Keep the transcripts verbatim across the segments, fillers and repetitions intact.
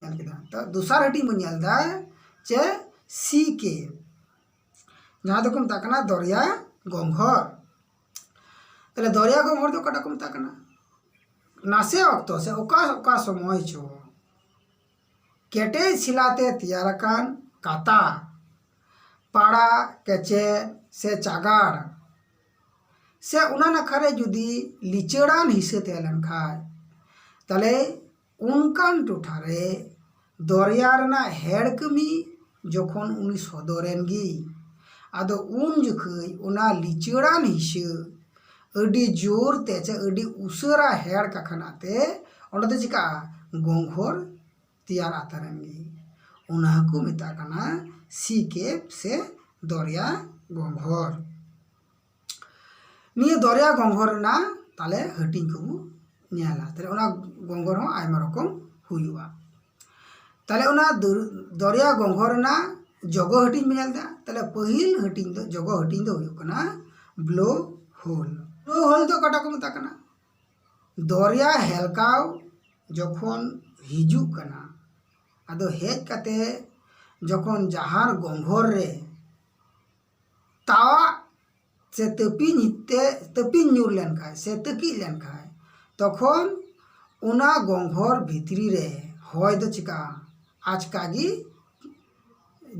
ᱧᱮᱞ ᱠᱮᱫᱟ᱾ ᱛᱚ ᱫᱚᱥᱟᱨ ᱦᱟᱹᱴᱤᱧ ᱵᱚᱱ ᱧᱮᱞ ᱮᱫᱟ ᱪᱮ ᱥᱤ ᱠᱮ, ᱡᱟᱦᱟᱸ ᱫᱚᱠᱚ ᱢᱮᱛᱟᱜ ᱠᱟᱱᱟ ᱫᱚᱨᱭᱟ ᱜᱚᱝᱜᱷᱚᱨ᱾ ᱛᱟᱦᱞᱮ ᱫᱚᱨᱭᱟ ᱜᱚᱝᱜᱷᱚᱨ ᱫᱚ ᱚᱠᱟᱴᱟᱜ ᱠᱚ ᱢᱮᱛᱟᱜ ᱠᱟᱱᱟ? ᱱᱟᱥᱮ ᱚᱠᱛᱚ ᱥᱮ ᱚᱠᱟ ᱚᱠᱟ ᱥᱚᱢᱚᱭ ᱪᱚ ᱠᱮᱴᱮᱡ ᱥᱤᱞᱟᱛᱮ ᱛᱮᱭᱟᱨ ᱟᱠᱟᱱ ᱠᱟᱛᱟ, ᱯᱟᱲᱟ, ᱠᱮᱪᱮᱫ ᱥᱮ ᱪᱟᱜᱟᱲ ᱥᱮ ᱚᱱᱟ ᱱᱟᱠᱷᱟ ᱨᱮ ᱡᱩᱫᱤ ᱞᱤᱪᱟᱹᱲᱟᱱ ᱦᱤᱥᱟᱹ ᱛᱟᱦᱮᱸ ᱞᱮᱱ ᱠᱷᱟᱡ, ᱛᱟᱦᱞᱮ ᱚᱱᱠᱟᱱ ᱴᱚᱴᱷᱟ ᱨᱮ ᱫᱚᱨᱭᱟ ᱨᱮᱱᱟᱜ ᱦᱮᱲ ᱠᱟᱹᱢᱤ ᱡᱚᱠᱷᱚᱱ ᱩᱱᱤ ᱥᱚᱫᱚᱨᱮᱱ ᱜᱮ, ᱟᱫᱚ ᱩᱱ ᱡᱚᱠᱷᱟᱹᱡ ᱚᱱᱟ ᱞᱤᱪᱟᱹᱲᱟᱱ ᱦᱤᱥᱟᱹ ᱟᱹᱰᱤ ᱡᱳᱨ ᱛᱮ ᱪᱮ ᱟᱹᱰᱤ ᱩᱥᱟᱹᱨᱟ ᱦᱮᱲ ᱠᱟᱠᱷᱟᱱᱟ ᱛᱮ ᱚᱸᱰᱮ ᱫᱚ ᱪᱤᱠᱟᱹᱜᱼᱟ? ᱜᱚᱝᱜᱷᱚᱨ ᱛᱮᱭᱟᱨ ᱟᱛᱟᱨᱮᱱ ᱜᱮ᱾ ᱚᱱᱟ ᱦᱚᱸᱠᱚ ᱢᱮᱛᱟᱜ ᱠᱟᱱᱟ ᱥᱤ ᱠᱮᱯ ᱥᱮ ᱫᱚᱨᱭᱟ ᱜᱚᱝᱜᱷᱚᱨ᱾ ᱱᱤᱭᱟᱹ ᱫᱚᱨᱭᱟ ᱜᱚᱝᱜᱷᱚᱨ ᱨᱮᱱᱟᱜ ᱛᱟᱦᱞᱮ ᱦᱟᱹᱴᱤᱧ ᱠᱚᱵᱚ ᱧᱮᱞᱟ᱾ ᱛᱟᱦᱞᱮ ᱚᱱᱟ ᱜᱚᱝᱜᱷᱚᱨ ᱦᱚᱸ ᱟᱭᱢᱟ ᱨᱚᱠᱚᱢ ᱦᱩᱭᱩᱜᱼᱟ᱾ ᱛᱟᱦᱞᱮ ᱚᱱᱟ ᱫᱚᱨ-, ᱫᱚᱨᱭᱟ ᱜᱚᱝᱜᱷᱚᱨ ᱨᱮᱱᱟᱜ ᱡᱚᱜᱚ ᱦᱟᱹᱴᱤᱧ ᱵᱚᱱ ᱧᱮᱞ ᱮᱫᱟ᱾ ᱛᱟᱦᱞᱮ ᱯᱟᱹᱦᱤᱞ ᱦᱟᱹᱴᱤᱧ ᱫᱚ, ᱡᱚᱜᱚ ᱦᱟᱹᱴᱤᱧ ᱫᱚ ᱦᱩᱭᱩᱜ ᱠᱟᱱᱟ ᱵᱞᱳ ᱦᱳᱞ᱾ ᱵᱞᱳ ᱦᱳᱞ ᱫᱚ ᱚᱠᱟᱴᱟᱜ ᱠᱚ ᱢᱮᱛᱟᱜ ᱠᱟᱱᱟ? ᱫᱚᱨᱭᱟ ᱦᱮᱞᱠᱟᱣ ᱡᱚᱠᱷᱚᱱ ᱦᱤᱡᱩᱜ ᱠᱟᱱᱟ, ᱟᱫᱚ ᱦᱮᱡ ᱠᱟᱛᱮ ᱡᱚᱠᱷᱚᱱ ᱡᱟᱦᱟᱸ ᱜᱚᱝᱜᱷᱚᱨ ᱨᱮ ᱛᱟᱣᱟᱜ ᱥᱮ ᱛᱟᱹᱯᱤᱧ ᱛᱮ, ᱛᱟᱹᱯᱤᱧ ᱧᱩᱨ ᱞᱮᱱᱠᱷᱟᱡ ᱥᱮ ᱛᱟᱹᱠᱤᱡ ᱞᱮᱱᱠᱷᱟᱡ, ᱛᱚᱠᱷᱚᱱ ᱚᱱᱟ ᱜᱚᱝᱜᱷᱚᱨ ᱵᱷᱤᱛᱨᱤ ᱨᱮ ᱦᱚᱭ ᱫᱚ ᱪᱤᱠᱟᱹᱜᱼᱟ? ᱟᱪᱠᱟ ᱜᱮ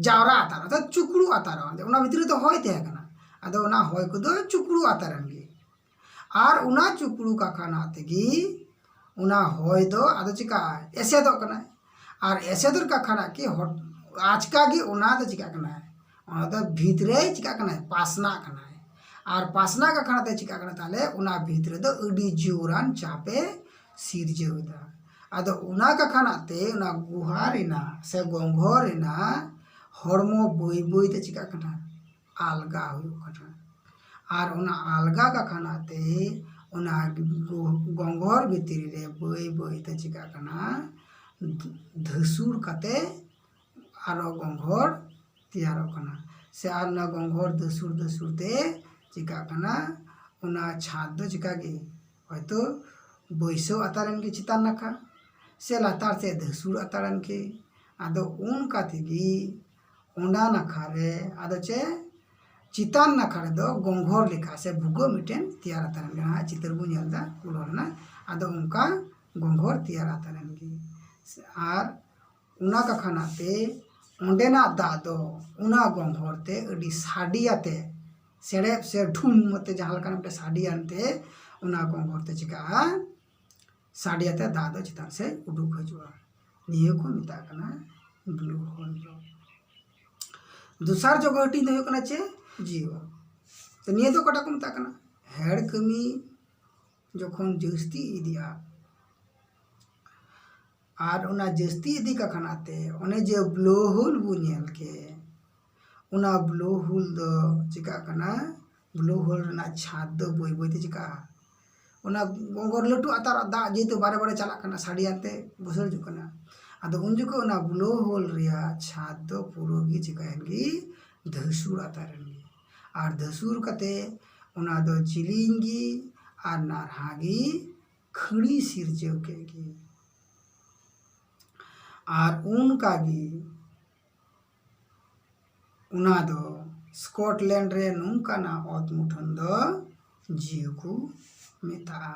ᱡᱟᱣᱨᱟ ᱟᱛᱟᱨᱚᱜᱼᱟ, ᱚᱨᱛᱷᱟᱛ ᱪᱩᱠᱲᱩ ᱟᱛᱟᱨᱚᱜᱼᱟ᱾ ᱚᱱᱟ ᱵᱷᱤᱛᱨᱤ ᱨᱮᱫᱚ ᱦᱚᱭ ᱛᱟᱦᱮᱸ ᱠᱟᱱᱟ, ᱟᱫᱚ ᱚᱱᱟ ᱦᱚᱭ ᱠᱚᱫᱚ ᱪᱩᱠᱲᱩ ᱟᱛᱟᱨᱮᱱ ᱜᱮ᱾ ᱟᱨ ᱚᱱᱟ ᱪᱩᱠᱲᱩ ᱠᱟᱠᱷᱟᱱᱟ ᱛᱮᱜᱮ ᱚᱱᱟ ᱦᱚᱭ ᱫᱚ ᱟᱫᱚ ᱪᱤᱠᱟᱹᱜᱼᱟ? ᱮᱥᱮᱫᱚᱜ ᱠᱟᱱᱟᱭ᱾ ᱟᱨ ᱮᱥᱮᱫᱚᱜ ᱠᱟᱠᱷᱟᱱᱟ ᱠᱤ ᱦᱚᱴ-, ᱟᱪᱠᱟ ᱜᱮ ᱚᱱᱟ ᱫᱚ ᱪᱤᱠᱟᱹᱜ ᱠᱟᱱᱟᱭ? ᱚᱱᱟ ᱫᱚ ᱵᱷᱤᱛ ᱨᱮ ᱪᱤᱠᱟᱹᱜ ᱠᱟᱱᱟᱭ? ᱯᱟᱥᱱᱟᱜ ᱠᱟᱱᱟᱭ᱾ ᱟᱨ ᱯᱟᱥᱱᱟᱜ ᱠᱟᱠᱷᱟᱱᱟ ᱛᱮ ᱪᱤᱠᱟᱹᱜ ᱠᱟᱱᱟ? ᱛᱟᱦᱞᱮ ᱚᱱᱟ ᱵᱷᱤᱛ ᱨᱮᱫᱚ ᱟᱹᱰᱤ ᱡᱳᱨᱟᱱ ᱪᱟᱯᱮ ᱥᱤᱨᱡᱟᱹᱣ ᱮᱫᱟ᱾ ᱟᱫᱚ ᱚᱱᱟ ᱠᱟᱠᱷᱟᱱᱟ ᱛᱮ ᱚᱱᱟ ᱜᱩᱦᱟ ᱨᱮᱱᱟᱜ ᱥᱮ ᱜᱚᱝᱜᱷᱚᱨ ᱨᱮᱱᱟᱜ ᱦᱚᱲᱢᱚ ᱵᱟᱹᱭ ᱵᱟᱹᱭ ᱛᱮ ᱪᱤᱠᱟᱹᱜ ᱠᱟᱱᱟ? ᱟᱞᱜᱟ ᱦᱩᱭᱩᱜ ᱠᱟᱱᱟ᱾ ᱟᱨ ᱚᱱᱟ ᱟᱞᱜᱟ ᱠᱟᱠᱷᱟᱱᱟ ᱛᱮ ᱚᱱᱟ ᱜᱚ-, ᱜᱚᱝᱜᱷᱚᱨ ᱵᱷᱤᱛᱨᱤ ᱨᱮ ᱵᱟᱹᱭ ᱵᱟᱹᱭ ᱛᱮ ᱪᱤᱠᱟᱹᱜ ᱠᱟᱱᱟ? ᱫᱷᱟᱹᱥᱩᱲ ᱠᱟᱛᱮ ᱟᱨᱚ ᱜᱚᱝᱜᱷᱚᱨ ᱛᱮᱭᱟᱨᱚᱜ ᱠᱟᱱᱟ᱾ ᱥᱮ ᱟᱨ ᱚᱱᱟ ᱜᱚᱝᱜᱷᱚᱨ ᱫᱷᱟᱹᱥᱩᱲ ᱫᱷᱟᱹᱥᱩᱲ ᱛᱮ ᱪᱤᱠᱟᱹᱜ ᱠᱟᱱᱟ? ᱚᱱᱟ ᱪᱷᱟᱫᱽ ᱫᱚ ᱪᱤᱠᱟᱹ ᱜᱮ ᱦᱚᱭᱛᱳ ᱵᱟᱹᱭᱥᱟᱹᱣ ᱟᱛᱟᱨᱮᱱ ᱜᱮ ᱪᱮᱛᱟᱱ ᱱᱟᱠᱷᱟ᱾ ᱥᱮ ᱞᱟᱛᱟᱨ ᱥᱮᱫ ᱫᱷᱟᱹᱥᱩᱲ ᱟᱛᱟᱨᱮᱱ ᱠᱤ᱾ ᱟᱫᱚ ᱚᱱᱠᱟ ᱛᱮᱜᱮ ᱚᱱᱟ ᱱᱟᱠᱷᱟ ᱨᱮ ᱟᱫᱚ ᱪᱮ ᱪᱮᱛᱟᱱ ᱱᱟᱠᱷᱟ ᱨᱮᱫᱚ ᱜᱚᱝᱜᱷᱚᱨ ᱞᱮᱠᱟ ᱥᱮ ᱵᱷᱩᱜᱟᱹᱜ ᱢᱤᱫᱴᱮᱱ ᱛᱮᱭᱟᱨ ᱟᱛᱟᱨᱮᱱ ᱜᱮ᱾ ᱱᱟᱦᱟᱜ ᱪᱤᱛᱟᱹᱨ ᱵᱚᱱ ᱧᱮᱞ ᱮᱫᱟ ᱩᱞᱚ ᱨᱮᱱᱟᱜ᱾ ᱟᱫᱚ ᱚᱱᱠᱟ ᱜᱚᱝᱜᱷᱚᱨ ᱛᱮᱭᱟᱨ ᱟᱛᱟᱨᱮᱱ ᱜᱮ᱾ ᱟᱨ ᱚᱱᱟ ᱠᱟᱠᱷᱟᱱᱟᱜ ᱛᱮ ᱚᱸᱰᱮᱱᱟᱜ ᱫᱟᱜ ᱫᱚ ᱚᱱᱟ ᱜᱚᱝᱜᱷᱚᱨ ᱛᱮ ᱟᱹᱰᱤ ᱥᱟᱰᱮᱭᱟᱛᱮ, ᱥᱮᱲᱮᱯ ᱥᱮ ᱰᱷᱩᱢ ᱟᱛᱮ ᱡᱟᱦᱟᱸ ᱞᱮᱠᱟᱱᱟᱜ ᱢᱤᱫᱴᱮᱱ ᱥᱟᱰᱮᱭᱟᱱ ᱛᱮ ᱚᱱᱟ ᱜᱚᱝᱜᱷᱚᱨ ᱛᱮ ᱪᱤᱠᱟᱹᱜᱼᱟ? ᱥᱟᱰᱮᱭᱟᱛᱮ ᱫᱟᱜ ᱫᱚ ᱪᱮᱛᱟᱱ ᱥᱮᱫ ᱩᱰᱩᱠ ᱦᱤᱡᱩᱜᱼᱟ᱾ ᱱᱤᱭᱟᱹ ᱠᱚ ᱢᱮᱛᱟᱜ ᱠᱟᱱᱟ ᱵᱞᱳ ᱦᱳᱞ ᱫᱚ᱾ ᱫᱚᱥᱟᱨ ᱡᱚᱜᱚ ᱦᱟᱹᱴᱤᱧ ᱫᱚ ᱦᱩᱭᱩᱜ ᱠᱟᱱᱟ ᱪᱮ? ᱡᱤᱣᱚ᱾ ᱛᱚ ᱱᱤᱭᱟᱹ ᱫᱚ ᱚᱠᱟᱴᱟᱜ ᱠᱚ ᱢᱮᱛᱟᱜ ᱠᱟᱱᱟ? ᱦᱮᱲ ᱠᱟᱹᱢᱤ ᱡᱚᱠᱷᱚᱱ ᱡᱟᱹᱥᱛᱤ ᱤᱫᱤᱜᱼᱟ, ᱟᱨ ᱚᱱᱟ ᱡᱟᱹᱥᱛᱤ ᱤᱫᱤ ᱠᱟᱠᱷᱟᱱᱟᱜ ᱛᱮ ᱚᱱᱮ ᱡᱮ ᱵᱞᱳ ᱦᱳᱞ ᱵᱚ ᱧᱮᱞ ᱠᱮᱫ, ᱚᱱᱟ ᱵᱞᱳ ᱦᱳᱞ ᱫᱚ ᱪᱤᱠᱟᱹᱜ ᱠᱟᱱᱟ? ᱵᱞᱳ ᱦᱳᱞ ᱨᱮᱱᱟᱜ ᱪᱷᱟᱫᱽ ᱫᱚ ᱵᱟᱹᱭ ᱵᱟᱹᱭ ᱛᱮ ᱪᱤᱠᱟᱹᱜᱼᱟ? ᱚᱱᱟ ᱜᱚᱝᱜᱚᱨ ᱞᱟᱹᱴᱩ ᱟᱛᱟᱨ ᱫᱟᱜ ᱡᱮᱦᱮᱛᱩ ᱵᱟᱨᱮ ᱵᱟᱨᱮ ᱪᱟᱞᱟᱜ ᱠᱟᱱᱟ, ᱥᱟᱰᱮᱭᱟᱱ ᱛᱮ ᱵᱩᱥᱟᱹᱲ ᱦᱤᱡᱩᱜ ᱠᱟᱱᱟ᱾ ᱟᱫᱚ ᱩᱱ ᱡᱚᱠᱷᱚᱱ ᱚᱱᱟ ᱵᱞᱳ ᱦᱳᱞ ᱨᱮᱭᱟᱜ ᱪᱷᱟᱫᱽ ᱫᱚ ᱯᱩᱨᱟᱹ ᱜᱮ ᱪᱤᱠᱟᱹᱭᱮᱱ ᱜᱮ? ᱫᱷᱟᱹᱥᱩᱲ ᱟᱛᱟᱨᱮᱱ ᱜᱮ᱾ ᱟᱨ ᱫᱷᱟᱹᱥᱩᱲ ᱠᱟᱛᱮ ᱚᱱᱟ ᱫᱚ ᱡᱤᱞᱤᱧ ᱜᱮ ᱟᱨ ᱱᱟᱨᱦᱟ ᱜᱮ ᱠᱷᱟᱹᱲᱤ ᱥᱤᱨᱡᱟᱹᱣ ᱠᱮᱫ ᱜᱮ᱾ ᱟᱨ ᱚᱱᱠᱟ ᱜᱮ ᱚᱱᱟ ᱫᱚ ᱥᱠᱚᱴᱞᱮᱱᱰ ᱨᱮ ᱱᱚᱝᱠᱟᱱᱟᱜ ᱚᱛ ᱢᱩᱴᱷᱟᱹᱱ ᱫᱚ ᱡᱤᱣᱤ ᱠᱚ ᱢᱮᱛᱟᱜᱼᱟ᱾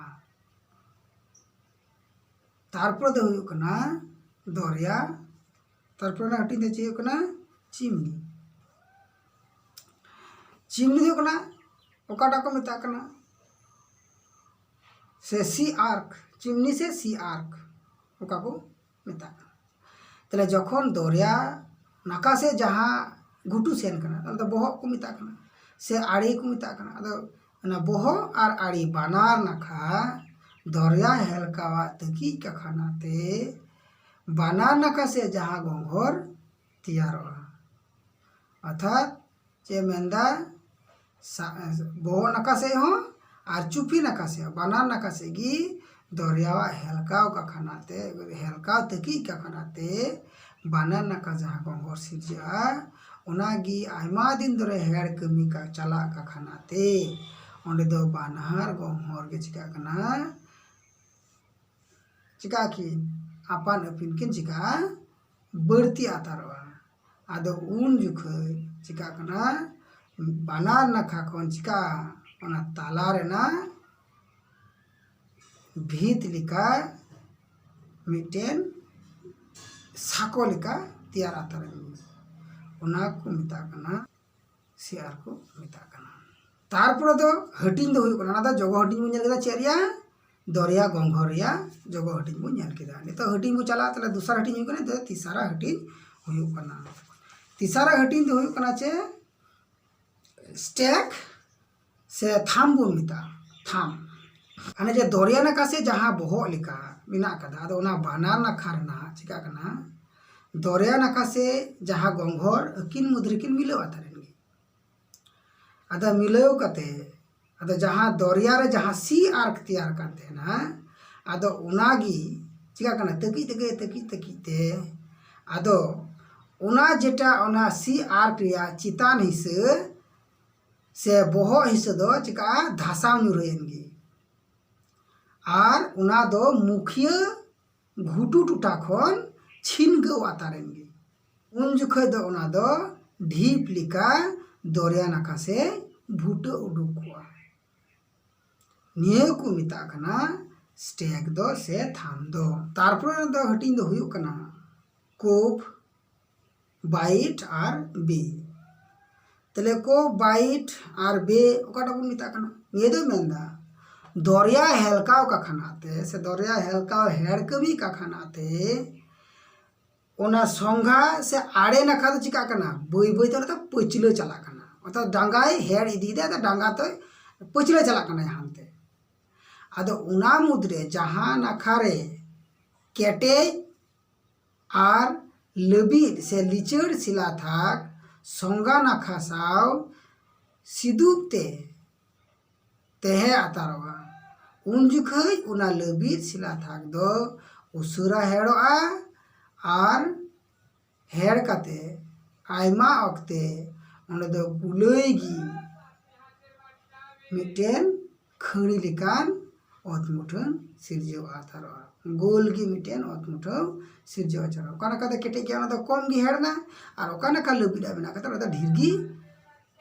ᱛᱟᱨᱯᱚᱨᱮ ᱫᱚ ᱦᱩᱭᱩᱜ ᱠᱟᱱᱟ ᱫᱚᱨᱭᱟ᱾ ᱛᱟᱨᱯᱚᱨᱮ ᱨᱮᱱᱟᱜ ᱦᱟᱹᱴᱤᱧ ᱫᱚ ᱪᱮᱫ ᱦᱩᱭᱩᱜ ᱠᱟᱱᱟ? ᱪᱤᱢᱱᱤ᱾ ᱪᱤᱢᱱᱤ ᱫᱚ ᱦᱩᱭᱩᱜ ᱠᱟᱱᱟ ᱚᱠᱟᱴᱟᱜ ᱠᱚ ᱢᱮᱛᱟᱜ ᱠᱟᱱᱟ? ᱥᱮ ᱥᱤ ᱟᱨᱠ, ᱪᱤᱢᱱᱤ ᱥᱮ ᱥᱤ ᱟᱨᱠ, ᱚᱠᱟ ᱠᱚ ᱢᱮᱛᱟᱜ ᱠᱟᱱᱟ᱾ ᱛᱟᱦᱞᱮ ᱡᱚᱠᱷᱚᱱ ᱫᱚᱨᱭᱟ ᱱᱟᱠᱷᱟ ᱥᱮᱫ ᱡᱟᱦᱟᱸ ᱜᱷᱩᱴᱩ ᱥᱮᱱ ᱠᱟᱱᱟ, ᱚᱱᱟ ᱫᱚ ᱵᱚᱦᱚᱜ ᱠᱚ ᱢᱮᱛᱟᱜ ᱠᱟᱱᱟ, ᱥᱮ ᱟᱲᱮ ᱠᱚ ᱢᱮᱛᱟᱜ ᱠᱟᱱᱟ᱾ ᱟᱫᱚ ᱚᱱᱟ ᱵᱚᱦᱚᱜ ᱟᱨ ᱟᱲᱮ ᱵᱟᱱᱟᱨ ᱱᱟᱠᱷᱟ ᱫᱚᱨᱭᱟ ᱦᱮᱞᱠᱟᱣᱟᱜ ᱛᱟᱹᱠᱤᱡ ᱠᱟᱠᱷᱟᱱᱟ ᱛᱮ ᱵᱟᱱᱟᱨ ᱱᱟᱠᱷᱟ ᱥᱮᱫ ᱡᱟᱦᱟᱸ ᱜᱚᱝᱜᱷᱚᱨ ᱛᱮᱭᱟᱨᱚᱜᱼᱟ, ᱚᱨᱛᱷᱟᱛ ᱪᱮᱫ ᱮ ᱢᱮᱱᱫᱟ, ᱥᱟ-, ᱵᱚᱦᱚᱜ ᱱᱟᱠᱷᱟ ᱥᱮᱫ ᱦᱚᱸ ᱟᱨ ᱪᱩᱯᱤ ᱱᱟᱠᱷᱟ ᱥᱮᱫ ᱦᱚᱸ, ᱵᱟᱱᱟᱨ ᱱᱟᱠᱷᱟ ᱥᱮᱫ ᱜᱮ ᱫᱚᱨᱭᱟᱣᱟᱜ ᱦᱮᱞᱠᱟᱣ ᱠᱟᱠᱷᱟᱱᱟ ᱛᱮ, ᱦᱮᱞᱠᱟᱣ ᱛᱟᱹᱠᱤᱡ ᱠᱟᱠᱷᱟᱱᱟ ᱛᱮ ᱵᱟᱱᱟᱨ ᱱᱟᱠᱷᱟ ᱡᱟᱦᱟᱸ ᱜᱚᱝᱜᱷᱚᱨ ᱥᱤᱨᱡᱟᱹᱜᱼᱟ, ᱚᱱᱟᱜᱮ ᱟᱭᱢᱟ ᱫᱤᱱ ᱫᱷᱚᱨᱮ ᱦᱮᱲ ᱠᱟᱹᱢᱤ ᱠᱟ-, ᱪᱟᱞᱟᱜ ᱠᱟᱠᱷᱟᱱᱟ ᱛᱮ ᱚᱸᱰᱮ ᱫᱚ ᱵᱟᱱᱟᱨ ᱜᱚᱝᱜᱷᱚᱨ ᱜᱮ ᱪᱤᱠᱟᱹᱜ ᱠᱟᱱᱟ? ᱪᱤᱠᱟᱹᱜ ᱟᱹᱠᱤᱱ? ᱟᱯᱟᱱ ᱟᱹᱯᱤᱱ ᱠᱤᱱ ᱪᱤᱠᱟᱹᱜᱼᱟ, ᱵᱟᱹᱲᱛᱤ ᱟᱛᱟᱨᱚᱜᱼᱟ᱾ ᱟᱫᱚ ᱩᱱ ᱡᱚᱠᱷᱚᱡ ᱪᱤᱠᱟᱹᱜ ᱠᱟᱱᱟ, ᱵᱟᱱᱟᱨ ᱱᱟᱠᱷᱟ ᱠᱷᱚᱱ ᱪᱤᱠᱟᱹᱜᱼᱟ, ᱚᱱᱟ ᱛᱟᱞᱟ ᱨᱮᱱᱟᱜ ᱵᱷᱤᱛ ᱞᱮᱠᱟ ᱢᱤᱫᱴᱮᱱ ᱥᱟᱸᱠᱚ ᱞᱮᱠᱟ ᱛᱮᱭᱟᱨ ᱟᱛᱟᱨ ᱮᱱ ᱜᱮ᱾ ᱚᱱᱟ ᱠᱚ ᱢᱮᱛᱟᱜ ᱠᱟᱱᱟ ᱥᱮᱭᱟᱨ ᱠᱚ ᱢᱮᱛᱟᱜ ᱠᱟᱱᱟ᱾ ᱛᱟᱨᱯᱚᱨᱮ ᱫᱚ ᱦᱟᱹᱴᱤᱧ ᱫᱚ ᱦᱩᱭᱩᱜ ᱠᱟᱱᱟ, ᱚᱱᱟ ᱫᱚ ᱡᱚᱜᱚ ᱦᱟᱹᱴᱤᱧ ᱵᱚᱱ ᱧᱮᱞ ᱠᱮᱫᱟ, ᱪᱮᱫ ᱨᱮᱭᱟᱜ? ᱫᱚᱨᱭᱟ ᱜᱚᱝᱜᱷᱚᱨ ᱨᱮᱭᱟᱜ ᱡᱚᱜᱚ ᱦᱟᱹᱴᱤᱧ ᱵᱚᱱ ᱧᱮᱞ ᱠᱮᱫᱟ᱾ ᱱᱤᱛᱚᱜ ᱦᱟᱹᱴᱤᱧ ᱵᱚᱱ ᱪᱟᱞᱟᱜᱼᱟ, ᱛᱟᱦᱞᱮ ᱫᱚᱥᱟᱨ ᱦᱟᱹᱴᱤᱧ ᱦᱩᱭᱩᱜ ᱠᱟᱱᱟ, ᱱᱤᱛᱚᱜ ᱛᱤᱥᱟᱨᱟ ᱦᱟᱹᱴᱤᱧ ᱦᱩᱭᱩᱜ ᱠᱟᱱᱟ᱾ ᱛᱤᱥᱟᱨᱟ ᱦᱟᱹᱴᱤᱧ ᱫᱚ ᱦᱩᱭᱩᱜ ᱠᱟᱱᱟ ᱪᱮ ᱥᱴᱮᱠ ᱥᱮ ᱛᱷᱟᱢ ᱵᱚᱱ ᱢᱮᱛᱟᱜᱼᱟ, ᱛᱷᱟᱢ᱾ ᱦᱟᱱᱮ ᱡᱮ ᱫᱚᱨᱭᱟ ᱱᱟᱠᱷᱟ ᱥᱮ ᱡᱟᱦᱟᱸ ᱵᱚᱦᱚᱜ ᱞᱮᱠᱟ ᱢᱮᱱᱟᱜ ᱠᱟᱫᱟ, ᱟᱫᱚ ᱚᱱᱟ ᱵᱟᱱᱟᱨ ᱱᱟᱠᱷᱟ ᱨᱮᱱᱟᱜ ᱪᱤᱠᱟᱹᱜ ᱠᱟᱱᱟ, ᱫᱚᱨᱭᱟ ᱱᱟᱠᱷᱟ ᱥᱮ ᱡᱟᱦᱟᱸ ᱜᱚᱝᱜᱷᱚᱨ ᱟᱹᱠᱤᱱ ᱢᱩᱫᱽ ᱨᱮᱠᱤᱱ ᱢᱤᱞᱟᱹᱣ ᱟᱛᱟᱨᱮᱱ ᱜᱮ᱾ ᱟᱫᱚ ᱢᱤᱞᱟᱹᱣ ᱠᱟᱛᱮ, ᱟᱫᱚ ᱡᱟᱦᱟᱸ ᱫᱚᱨᱭᱟ ᱨᱮ ᱡᱟᱦᱟᱸ ᱥᱤ ᱟᱨᱠ ᱛᱮᱭᱟᱨ ᱠᱟᱱ ᱛᱟᱦᱮᱱᱟ, ᱟᱫᱚ ᱚᱱᱟᱜᱮ ᱪᱤᱠᱟᱹᱜ ᱠᱟᱱᱟ, ᱛᱟᱹᱠᱤᱡ ᱛᱟᱹᱠᱤᱡ ᱛᱟᱹᱠᱤᱡ ᱛᱟᱹᱠᱤᱡ ᱛᱮ, ᱟᱫᱚ ᱚᱱᱟ ᱡᱮᱴᱟ ᱚᱱᱟ ᱥᱤ ᱟᱨᱠ ᱨᱮᱭᱟᱜ ᱪᱮᱛᱟᱱ ᱦᱤᱥᱟᱹ ᱥᱮ ᱵᱚᱦᱚᱜ ᱦᱤᱥᱟᱹ ᱫᱚ ᱪᱤᱠᱟᱹᱜᱼᱟ, ᱫᱷᱟᱥᱟᱣ ᱧᱩᱨᱦᱟᱹᱭᱮᱱ ᱜᱮ᱾ ᱟᱨ ᱚᱱᱟ ᱫᱚ ᱢᱩᱠᱷᱤᱭᱟᱹ ᱜᱷᱩᱴᱩ ᱴᱚᱴᱷᱟ ᱠᱷᱚᱱ ᱪᱷᱤᱱᱜᱟᱹᱣ ᱟᱛᱟᱨᱮᱱ ᱜᱮ᱾ ᱩᱱ ᱡᱚᱠᱷᱚᱡ ᱫᱚ ᱚᱱᱟ ᱫᱚ ᱰᱷᱤᱯ ᱞᱮᱠᱟ ᱫᱚᱨᱭᱟ ᱱᱟᱠᱷᱟ ᱥᱮ ᱵᱷᱩᱴᱟᱹ ᱩᱰᱩᱠ ᱠᱚᱜᱼᱟ᱾ ᱱᱤᱭᱟᱹ ᱠᱚ ᱢᱮᱛᱟᱜ ᱠᱟᱱᱟ ᱥᱴᱮᱠ ᱫᱚ ᱥᱮ ᱛᱷᱟᱢ ᱫᱚ᱾ ᱛᱟᱨᱯᱚᱨᱮ ᱫᱚ ᱦᱟᱹᱴᱤᱧ ᱫᱚ ᱦᱩᱭᱩᱜ ᱠᱟᱱᱟ ᱠᱳᱯ, ᱵᱟᱭᱤᱴ ᱟᱨ ᱵᱮ᱾ ᱛᱟᱦᱞᱮ ᱠᱳᱯ, ᱵᱟᱭᱤᱴ ᱟᱨ ᱵᱮ ᱚᱠᱟᱴᱟᱜ ᱵᱚᱱ ᱢᱮᱛᱟᱜ ᱠᱟᱱᱟ? ᱱᱤᱭᱟᱹ ᱫᱚᱭ ᱢᱮᱱᱫᱟ ᱫᱚᱨᱭᱟ ᱦᱮᱞᱠᱟᱣ ᱠᱟᱠᱷᱟᱱᱟ ᱛᱮ ᱥᱮ ᱫᱚᱨᱭᱟ ᱦᱮᱞᱠᱟᱣ ᱦᱮᱲ ᱠᱟᱹᱢᱤ ᱠᱟᱠᱷᱟᱱᱟ ᱛᱮ ᱚᱱᱟ ᱥᱚᱝᱜᱷᱟ ᱥᱮ ᱟᱲᱮ ᱱᱟᱠᱷᱟ ᱫᱚ ᱪᱤᱠᱟᱜ ᱠᱟᱱᱟ? ᱵᱟᱹᱭ ᱵᱟᱹᱭ ᱛᱮ ᱚᱱᱟ ᱫᱚ ᱯᱟᱹᱪᱷᱞᱟᱹ ᱪᱟᱞᱟᱜ ᱠᱟᱱᱟ᱾ ᱚᱨᱛᱷᱟᱛ ᱰᱟᱸᱜᱟᱭ ᱦᱮᱲ ᱤᱫᱤᱭᱮᱫᱟ, ᱟᱫᱚ ᱰᱟᱸᱜᱟ ᱛᱮ ᱯᱟᱹᱪᱷᱞᱟᱹ ᱪᱟᱞᱟᱜ ᱠᱟᱱᱟᱭ ᱦᱟᱱᱛᱮ᱾ ᱟᱫᱚ ᱚᱱᱟ ᱢᱩᱫᱽᱨᱮ ᱡᱟᱦᱟᱸ ᱱᱟᱠᱷᱟ ᱨᱮ ᱠᱮᱴᱮᱡ ᱟᱨ ᱞᱟᱹᱵᱤᱫ ᱥᱮ ᱞᱤᱪᱟᱹᱲ ᱥᱤᱞᱟ ᱛᱷᱟᱠ ᱥᱚᱝᱜᱟ ᱱᱟᱠᱷᱟ ᱥᱟᱶ ᱥᱤᱫᱩᱯ ᱛᱮ ᱛᱟᱦᱮᱸ ᱟᱛᱟᱨᱚᱜᱼᱟ, ᱩᱱ ᱡᱚᱠᱷᱟᱹᱡ ᱚᱱᱟ ᱞᱟᱹᱵᱤᱫ ᱥᱤᱞᱟ ᱛᱷᱟᱠ ᱫᱚ ᱩᱥᱟᱹᱨᱟ ᱦᱮᱲᱚᱜᱼᱟ ᱟᱨ ᱦᱮᱲ ᱠᱟᱛᱮ ᱟᱭᱢᱟ ᱚᱠᱛᱮ ᱚᱸᱰᱮ ᱫᱚ ᱜᱩᱞᱟᱹᱭ ᱜᱮ ᱢᱤᱫᱴᱮᱱ ᱠᱷᱟᱹᱲᱤ ᱞᱮᱠᱟᱱ ᱚᱛ ᱢᱩᱴᱷᱟᱹᱱ ᱥᱤᱨᱡᱟᱹᱣ ᱟᱛᱟᱨᱚᱜᱼᱟ᱾ ᱜᱳᱞ ᱜᱮ ᱢᱤᱫᱴᱮᱱ ᱚᱛ ᱢᱩᱴᱷᱟᱹᱱ ᱥᱤᱨᱡᱟᱹᱣ ᱟᱪᱟᱨᱟ᱾ ᱚᱠᱟ ᱱᱟᱠᱷᱟ ᱫᱚ ᱠᱮᱴᱮᱡ ᱜᱮᱭᱟ, ᱚᱱᱟ ᱫᱚ ᱠᱚᱢ ᱜᱮ ᱦᱮᱲ ᱮᱱᱟ, ᱟᱨ ᱚᱠᱟ ᱱᱟᱠᱷᱟ ᱞᱟᱹᱵᱤᱫ ᱟᱜ ᱢᱮᱱᱟᱜ ᱠᱟᱫᱟ, ᱚᱱᱟ ᱫᱚ ᱰᱷᱮᱨ ᱜᱮ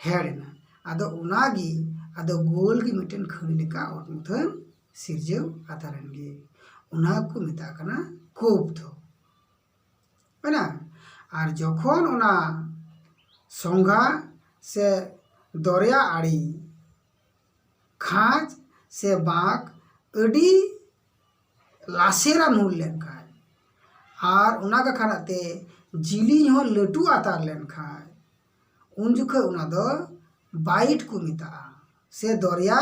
ᱦᱮᱲ ᱮᱱᱟ᱾ ᱟᱫᱚ ᱚᱱᱟᱜᱮ, ᱟᱫᱚ ᱜᱳᱞ ᱜᱮ ᱢᱤᱫᱴᱮᱱ ᱠᱷᱟᱹᱲᱤ ᱞᱮᱠᱟ ᱚᱛ ᱢᱩᱴᱷᱟᱹᱱ ᱥᱤᱨᱡᱟᱹᱣ ᱟᱛᱟᱨ ᱮᱱ ᱜᱮ᱾ ᱚᱱᱟ ᱠᱚ ᱢᱮᱛᱟᱜ ᱠᱟᱱᱟ ᱠᱳᱯ ᱫᱚ᱾ ᱦᱩᱭᱱᱟ? ᱟᱨ ᱡᱚᱠᱷᱚᱱ ᱚᱱᱟ ᱥᱚᱸᱜᱷᱟ ᱥᱮ ᱫᱚᱨᱭᱟ ᱟᱲᱮ ᱠᱷᱟᱸᱪ ᱥᱮ ᱵᱟᱸᱠ ᱟᱹᱰᱤ ᱞᱟᱥᱮᱨᱟ ᱧᱩᱨ ᱞᱮᱱᱠᱷᱟᱱ, ᱟᱨ ᱚᱱᱟ ᱠᱟᱠᱷᱟᱱᱟᱜ ᱛᱮ ᱡᱤᱞᱤᱧ ᱦᱚᱸ ᱞᱟᱹᱴᱩ ᱟᱛᱟᱨ ᱞᱮᱱᱠᱷᱟᱱ, ᱩᱱ ᱡᱚᱠᱷᱚᱱ ᱚᱱᱟ ᱫᱚ ᱵᱟᱭᱤᱴ ᱠᱚ ᱢᱮᱛᱟᱜᱼᱟ, ᱥᱮ ᱫᱚᱨᱭᱟ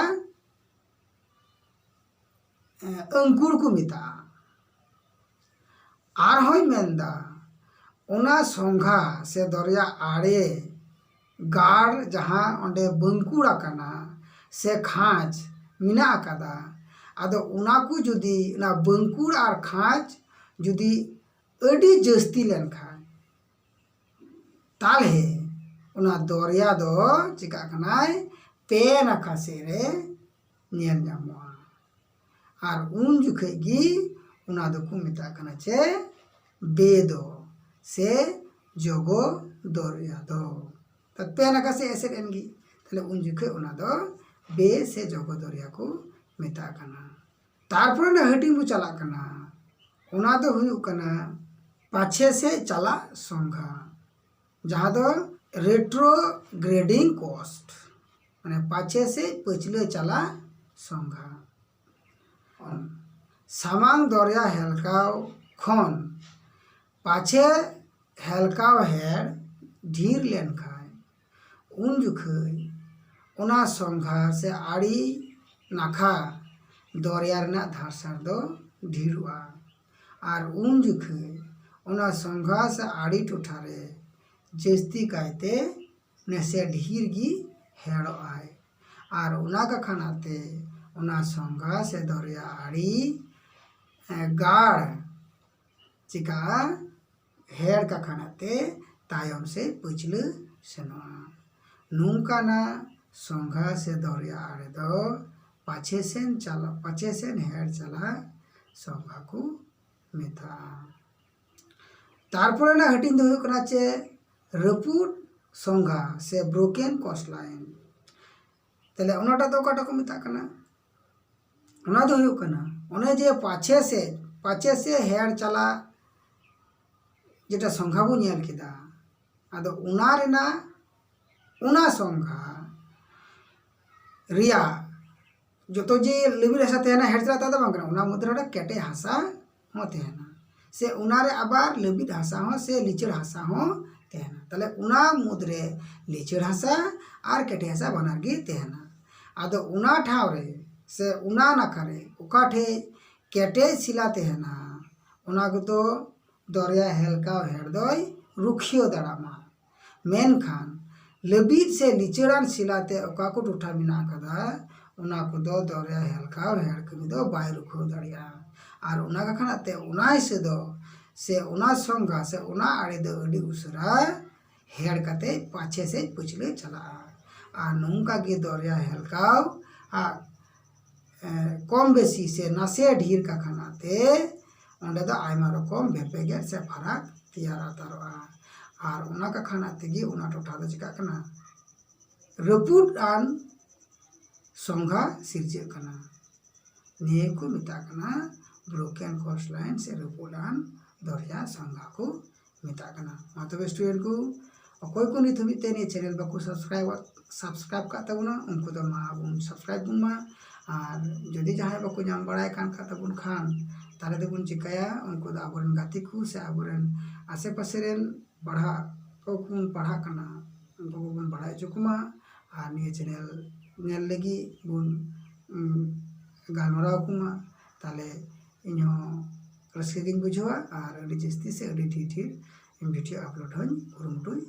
ᱟᱹᱝᱠᱩᱨ ᱠᱚ ᱢᱮᱛᱟᱜᱼᱟ᱾ ᱟᱨᱦᱚᱸᱭ ᱢᱮᱱᱫᱟ, ᱚᱱᱟ ᱥᱚᱸᱜᱷᱟ ᱥᱮ ᱫᱚᱨᱭᱟ ᱟᱲᱮ ᱜᱟᱲ, ᱡᱟᱦᱟᱸ ᱚᱸᱰᱮ ᱵᱟᱹᱝᱠᱩᱲ ᱟᱠᱟᱱᱟ ᱥᱮ ᱠᱷᱟᱸᱪ ᱢᱮᱱᱟᱜ ᱟᱠᱟᱫᱟ, ᱟᱫᱚ ᱚᱱᱟ ᱠᱚ ᱡᱩᱫᱤ, ᱚᱱᱟ ᱵᱟᱹᱝᱠᱩᱲ ᱟᱨ ᱠᱷᱟᱸᱪ ᱡᱩᱫᱤ ᱟᱹᱰᱤ ᱡᱟᱹᱥᱛᱤ ᱞᱮᱱᱠᱷᱟᱱ, ᱛᱟᱦᱞᱮ ᱚᱱᱟ ᱫᱚᱨᱭᱟ ᱫᱚ ᱪᱤᱠᱟᱹᱜ ᱠᱟᱱᱟᱭ? ᱯᱮ ᱱᱟᱠᱷᱟ ᱥᱮᱫ ᱨᱮ ᱧᱮᱞ ᱧᱟᱢᱚᱜᱼᱟ᱾ ᱟᱨ ᱩᱱ ᱡᱚᱠᱷᱮᱡ ᱜᱮ ᱚᱱᱟ ᱫᱚᱠᱚ ᱢᱮᱛᱟᱜ ᱠᱟᱱᱟ ᱪᱮ ᱵᱮᱫᱚ ᱥᱮ ᱡᱚᱜᱚ ᱫᱚᱨᱭᱟ ᱫᱚ᱾ ᱛᱟ ᱯᱮ ᱱᱟᱠᱷᱟ ᱥᱮᱫ ᱮᱥᱮᱫ ᱮᱱ ᱜᱮ, ᱛᱟᱦᱞᱮ ᱩᱱ ᱡᱚᱠᱷᱮᱡ ᱚᱱᱟ ᱫᱚ ᱵᱮ ᱥᱮ ᱡᱚᱜᱚ ᱫᱚᱨᱭᱟ ᱠᱚ ᱢᱮᱛᱟᱜ ᱠᱟᱱᱟ᱾ ᱛᱟᱨᱯᱚᱨᱮ ᱚᱱᱟ ᱦᱟᱹᱴᱤᱧ ᱵᱚ ᱪᱟᱞᱟᱜ ᱠᱟᱱᱟ, ᱚᱱᱟ ᱫᱚ ᱦᱩᱭᱩᱜ ᱠᱟᱱᱟ ᱯᱟᱪᱷᱮ ᱥᱮᱫ ᱪᱟᱞᱟᱜ ᱥᱚᱸᱜᱷᱟ, ᱡᱟᱦᱟᱸ ᱫᱚ retrograding coast, ᱢᱟᱱᱮ ᱯᱟᱪᱷᱮ ᱥᱮᱫ ᱯᱟᱹᱪᱷᱞᱟᱹ ᱪᱟᱞᱟᱜ ᱥᱚᱸᱜᱷᱟ᱾ ᱥᱟᱢᱟᱝ ᱫᱚᱨᱭᱟ ᱦᱮᱞᱠᱟᱣ ᱠᱷᱚᱱ ᱯᱟᱪᱷᱮ ᱦᱮᱞᱠᱟᱣ ᱦᱮᱲ ᱰᱷᱮᱨ ᱞᱮᱱᱠᱷᱟᱱ, ᱩᱱ ᱡᱚᱠᱷᱮᱡ ᱚᱱᱟ ᱥᱚᱸᱜᱷᱟ ᱥᱮ ᱟᱲᱮ ᱱᱟᱠᱷᱟ ᱫᱚᱨᱭᱟ ᱨᱮᱱᱟᱜ ᱫᱷᱟᱨᱥᱟᱲ ᱫᱚ ᱰᱷᱮᱨᱚᱜᱼᱟ᱾ ᱟᱨ ᱩᱱ ᱡᱚᱠᱷᱮᱡ ᱚᱱᱟ ᱥᱚᱸᱜᱷᱟ ᱥᱮ ᱟᱲᱮ ᱴᱚᱴᱷᱟ ᱨᱮ ᱡᱟᱹᱥᱛᱤ ᱠᱟᱭᱛᱮ ᱱᱟᱥᱮ ᱰᱷᱮᱨ ᱜᱮ ᱦᱮᱲᱚᱜ ᱟᱭ᱾ ᱟᱨ ᱚᱱᱟ ᱠᱟᱠᱷᱟᱱᱟᱜ ᱛᱮ ᱚᱱᱟ ᱥᱚᱸᱜᱷᱟ ᱥᱮ ᱫᱚᱨᱭᱟ ᱟᱲᱮ, ᱮ, ᱜᱟᱲ ᱪᱤᱠᱟᱹᱜᱼᱟ? ᱦᱮᱲ ᱠᱟᱠᱷᱟᱱᱟᱜ ᱛᱮ ᱛᱟᱭᱚᱢ ᱥᱮᱫ ᱯᱟᱹᱪᱷᱞᱟᱹ ᱥᱮᱱᱚᱜᱼᱟ᱾ ᱱᱚᱝᱠᱟᱱᱟᱜ ᱥᱚᱸᱜᱷᱟ ᱥᱮ ᱫᱚᱨᱭᱟ ᱟᱲᱮ ᱫᱚ ᱯᱟᱪᱷᱮ ᱥᱮᱱ ᱪᱟᱞᱟᱜ, ᱯᱟᱪᱷᱮ ᱥᱮᱱ ᱦᱮᱲ ᱪᱟᱞᱟᱜ ᱥᱚᱝᱜᱷᱟ ᱠᱚ ᱢᱮᱛᱟᱜᱼᱟ᱾ ᱛᱟᱨᱯᱚᱨᱮ ᱨᱮᱱᱟᱜ ᱦᱟᱹᱴᱤᱧ ᱫᱚ ᱦᱩᱭᱩᱜ ᱠᱟᱱᱟ ᱪᱮ ᱨᱟᱹᱯᱩᱫ ᱥᱚᱝᱜᱷᱟ ᱥᱮ broken coastline᱾ ᱛᱟᱦᱞᱮ ᱚᱱᱟᱴᱟᱜ ᱫᱚ ᱚᱠᱟᱴᱟᱜ ᱠᱚ ᱢᱮᱛᱟᱜ ᱠᱟᱱᱟ? ᱚᱱᱟ ᱫᱚ ᱦᱩᱭᱩᱜ ᱠᱟᱱᱟ ᱚᱱᱮ ᱡᱮ ᱯᱟᱪᱷᱮ ᱥᱮᱫ ᱯᱟᱪᱷᱮ ᱥᱮᱫ ᱦᱮᱲ ᱪᱟᱞᱟᱜ ᱡᱮᱴᱟ ᱥᱚᱝᱜᱷᱟ ᱵᱚᱱ ᱧᱮᱞ ᱠᱮᱫᱟ, ᱟᱫᱚ ᱚᱱᱟ ᱨᱮᱱᱟᱜ ᱚᱱᱟ ᱥᱚᱝᱜᱷᱟ ᱨᱮᱭᱟᱜ ᱡᱚᱛᱚ ᱡᱮ ᱞᱟᱹᱵᱤᱫ ᱦᱟᱥᱟ ᱛᱟᱦᱮᱱᱟ, ᱦᱮᱲ ᱪᱟᱞᱟᱜ ᱛᱟᱦᱮᱸ ᱫᱚ ᱵᱟᱝ ᱠᱟᱱᱟ, ᱚᱱᱟ ᱢᱚᱫᱽᱫᱷᱮ ᱨᱮ ᱠᱮᱴᱮᱡ ᱦᱟᱥᱟ ᱦᱚᱸ ᱛᱟᱦᱮᱱᱟ, ᱥᱮ ᱚᱱᱟᱨᱮ ᱟᱵᱟᱨ ᱞᱟᱹᱵᱤᱫ ᱦᱟᱥᱟ ᱦᱚᱸ ᱥᱮ ᱞᱤᱪᱟᱹᱲ ᱦᱟᱥᱟ ᱦᱚᱸ ᱛᱟᱦᱮᱱᱟ᱾ ᱛᱟᱦᱞᱮ ᱚᱱᱟ ᱢᱩᱫᱽᱨᱮ ᱞᱤᱪᱟᱹᱲ ᱦᱟᱥᱟ ᱟᱨ ᱠᱮᱴᱮᱡ ᱦᱟᱥᱟ ᱵᱟᱱᱟᱨ ᱜᱮ ᱛᱟᱦᱮᱱᱟ᱾ ᱟᱫᱚ ᱚᱱᱟ ᱴᱷᱟᱶ ᱨᱮ ᱥᱮ ᱚᱱᱟ ᱱᱟᱠᱷᱟ ᱨᱮ ᱚᱠᱟ ᱴᱷᱮᱡ ᱠᱮᱴᱮᱡ ᱥᱤᱞᱟ ᱛᱟᱦᱮᱱᱟ, ᱚᱱᱟ ᱠᱚᱫᱚ ᱫᱚᱨᱭᱟ ᱦᱮᱞᱠᱟᱣ ᱦᱮᱲ ᱫᱚᱭ ᱨᱩᱠᱷᱤᱭᱟᱹ ᱫᱟᱨᱟᱢᱟ᱾ ᱢᱮᱱᱠᱷᱟᱱ ᱞᱟᱹᱵᱤᱫ ᱥᱮ ᱞᱤᱪᱟᱹᱲᱟᱱ ᱥᱤᱞᱟᱛᱮ ᱚᱠᱟ ᱠᱚ ᱴᱚᱴᱷᱟ ᱢᱮᱱᱟᱜ ᱟᱠᱟᱫᱟ, ᱚᱱᱟ ᱠᱚᱫᱚ ᱫᱚᱨᱭᱟ ᱦᱮᱞᱠᱟᱣ ᱦᱮᱲ ᱠᱟᱹᱢᱤ ᱫᱚ ᱵᱟᱭ ᱨᱩᱠᱷᱟᱹᱣ ᱫᱟᱲᱮᱭᱟᱜᱼᱟ᱾ ᱟᱨ ᱚᱱᱟ ᱠᱟᱠᱷᱟᱱᱟᱜ ᱛᱮ ᱚᱱᱟ ᱦᱤᱥᱟᱹ ᱫᱚ ᱥᱮ ᱚᱱᱟ ᱥᱚᱝᱜᱷᱟ ᱥᱮ ᱚᱱᱟ ᱟᱲᱮ ᱫᱚ ᱟᱹᱰᱤ ᱩᱥᱟᱹᱨᱟ ᱦᱮᱲ ᱠᱟᱛᱮ ᱯᱟᱪᱷᱮ ᱥᱮᱫ ᱯᱟᱹᱪᱷᱞᱟᱹ ᱪᱟᱞᱟᱜᱼᱟ᱾ ᱟᱨ ᱱᱚᱝᱠᱟ ᱜᱮ ᱫᱚᱨᱭᱟ ᱦᱮᱞᱠᱟᱣ ᱟᱜ ᱮ, ᱠᱚᱢ ᱵᱮᱥᱤ ᱥᱮ ᱱᱟᱥᱮ ᱰᱷᱮᱨ ᱠᱟᱠᱷᱟᱱᱟ ᱛᱮ ᱚᱸᱰᱮ ᱫᱚ ᱟᱭᱢᱟ ᱨᱚᱠᱚᱢ ᱵᱷᱮᱯᱮᱜᱮᱫ ᱥᱮ ᱯᱷᱟᱨᱟᱠ ᱛᱮᱭᱟᱨ ᱟᱛᱟᱨᱚᱜᱼᱟ᱾ ᱟᱨ ᱚᱱᱟ ᱠᱟᱠᱷᱟᱱᱟ ᱛᱮᱜᱮ ᱚᱱᱟ ᱴᱚᱴᱷᱟ ᱫᱚ ᱪᱤᱠᱟᱹᱜ ᱠᱟᱱᱟ? ᱨᱟᱹᱯᱩᱫ ᱟᱱ ᱥᱚᱝᱜᱷᱟ ᱥᱤᱨᱡᱟᱹᱜ ᱠᱟᱱᱟ᱾ ᱱᱤᱭᱟᱹ ᱠᱚ ᱢᱮᱛᱟᱜ ᱠᱟᱱᱟ broken coastline ᱥᱮ ᱨᱟᱹᱯᱩᱫ ᱟᱱ ᱫᱚᱨᱭᱟ ᱥᱚᱝᱜᱷᱟ ᱠᱚ ᱢᱮᱛᱟᱜ ᱠᱟᱱᱟ᱾ ᱢᱟ ᱛᱚᱵᱮ student ᱠᱚ, ᱚᱠᱚᱭ ᱠᱚ ᱱᱤᱛ ᱦᱟᱹᱵᱤᱡ ᱛᱮ ᱱᱤᱭᱟᱹ channel ᱵᱟᱠᱚ subscribe subscribe ᱠᱟᱜ ᱛᱟᱵᱚᱱᱟ, ᱩᱱᱠᱩ ᱫᱚ ᱢᱟ ᱵᱚᱱ subscribe ᱵᱚᱱ ᱢᱟ᱾ ᱟᱨ ᱡᱩᱫᱤ ᱡᱟᱦᱟᱸᱭ ᱵᱟᱠᱚ ᱧᱟᱢ ᱵᱟᱲᱟᱭ ᱠᱟᱱ ᱠᱷᱟᱡ ᱛᱟᱵᱚᱱ ᱠᱷᱟᱱ, ᱛᱟᱦᱞᱮ ᱫᱚᱵᱚᱱ ᱪᱤᱠᱟᱹᱭᱟ? ᱩᱱᱠᱩ ᱫᱚ ᱟᱵᱚᱨᱮᱱ ᱜᱟᱛᱮ ᱠᱚ ᱥᱮ ᱟᱵᱚᱨᱮᱱ ᱟᱥᱮ ᱯᱟᱥᱮ ᱨᱮᱱ ᱯᱟᱲᱦᱟᱜ ᱠᱚ ᱵᱚᱱ ᱯᱟᱲᱦᱟᱜ ᱠᱟᱱᱟ, ᱩᱱᱠᱩ ᱠᱚᱵᱚᱱ ᱵᱟᱲᱟᱭ ᱦᱚᱪᱚ ᱠᱚᱢᱟ᱾ ᱟᱨ ᱱᱤᱭᱟᱹ channel ᱧᱮᱞ ᱞᱟᱹᱜᱤᱫ ᱵᱚᱱ, ᱩᱢ, ᱜᱟᱞᱢᱟᱨᱟᱣ ᱠᱚᱢᱟ᱾ ᱛᱟᱦᱞᱮ ᱤᱧᱦᱚᱸ ᱨᱟᱹᱥᱠᱟᱹ ᱜᱤᱧ ᱵᱩᱡᱷᱟᱹᱣᱟ ᱟᱨ ᱟᱹᱰᱤ ᱡᱟᱹᱥᱛᱤ ᱥᱮ ᱟᱹᱰᱤ ᱰᱷᱮᱨ ᱰᱷᱮᱨ video upload ᱦᱚᱸᱧ ᱠᱩᱨᱩᱢᱩᱴᱩᱭ